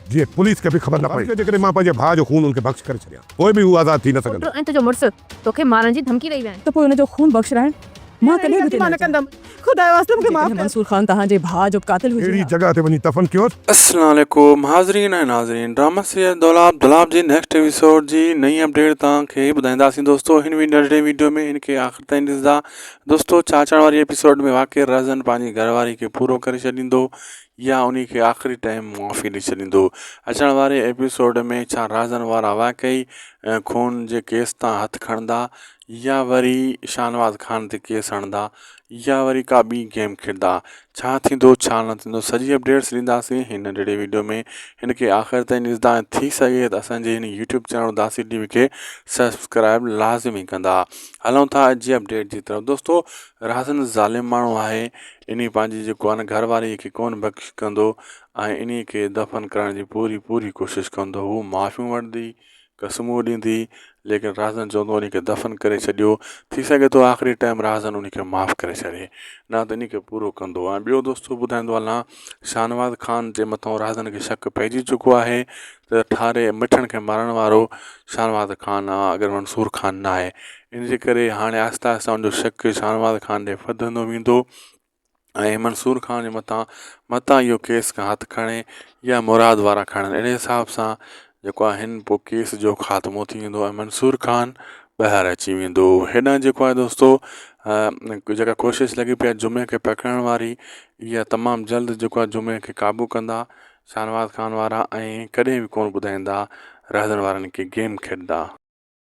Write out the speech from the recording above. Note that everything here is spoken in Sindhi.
جيئن پوليس کي به خبر نه پئي. جيڪڏهن مان پنهنجي ڀاء جو خون ان کي بخش ڪري ڇڏيان، پوء به هو آزاد ٿي نه سگهندو. پٽ ۽ تنهنجو مڙس توکي مارڻ جي ڌمڪي ڏئي ويا آهن. ته پوء ان جو خون بخشرائڻ مان ڪڏهن به هتي نه اچان. جيڪڏهن منصور خان توهان جي ڀاء جو قاتل هجي اهڙي ها. جڳهه تي وڃي دفن ڪيوس. السلام عليڪم حاضرين ۽ ناظرين ڊراما سيريل دولاب دولاب جي نيڪسٽ ايپيسوڊ جي نئين اپڊيٽ توهان کي ٻڌائينداسين دوستو هن وي ننڍڙي ويڊيو ۾ هن کي آخر تائين ڏسندا دوستو ڇا اچڻ واري ايپيسوڊ ۾ واقعي رهزن پنهنجي گهر واري کي پورو ڪري ڇڏيندو يا انهي کي آخري ٽائيم معافي ڏئي ڇڏيندو. اچڻ واري ايپيسوڊ ۾ ڇا رازن وارا واقعي خون جي ڪيس تان هٿ کڻندا يا وري شاهنواز خان تي ڪيس هڻندا يا وري ڪا ٻي گيم کيڏندا ڇا ٿيندو ڇا نه ٿيندو سڄي اپڊيٽس ڏينداسين هن ننڍڙي ويڊيو ۾ هن کي آخر تائين ڏسندا ۽ ٿي سگهي ته اسان جي هن يوٽيوب چينل اداسي ٽي وي کي سبسڪرائب لازمي ڪندا هلون ٿا اڄ جي اپڊيٽ جي طرف دوستو رازن ظالم ماڻهو آهي انهي پنهنجي جيڪو آهي نه گهر واري کي ڪونه بخش ڪندو ۽ انهي کي دفن ڪرڻ جي پوري پوري ڪوشش ڪندو هو معافيون وٺندي قسمون ڏيندي ليڪن رازن چوندو انهي کي دفن ڪري ڇڏيو ٿي سگهي ٿو آخري ٽائيم رازن انهي کي معاف ڪري ڇڏي نه ته انهي کي پورو ڪندو ۽ ٻيو دوستو ٻڌائيندو هلان شاهنواز خان جي مٿان رازن کي شڪ پئجي چڪو آهي ته ٺاري مٺڻ کي مارڻ وارو شاهنواز خان آ اگر منصور خان نه آهي ان جي ڪري هاڻي آهستي آهستي ان جو شڪ شاهنواز خان ڏي وڌندو ويندو ۽ منصور خان جي مٿان متان اهو ڪيس کان هٿ کڻي يا مراد وارا کڻن اهڙي حساب سان جيڪو آهي هن پوء ڪيس جو خاتمو ٿي ويندو ۽ منصور خان ٻاهر اچي ويندو هيڏانهن جيڪو آهي دوستو جيڪا ڪوشش لڳي پئي آهي جمعي کي پڪڙڻ واري اها تمام جلد جيڪو آهي جمعي کي قابو ڪندا شاهنواز خان وارا ۽ ڪڏهن به ڪونه ٻڌائيندا رهزن وارن کي گيم کيڏندا.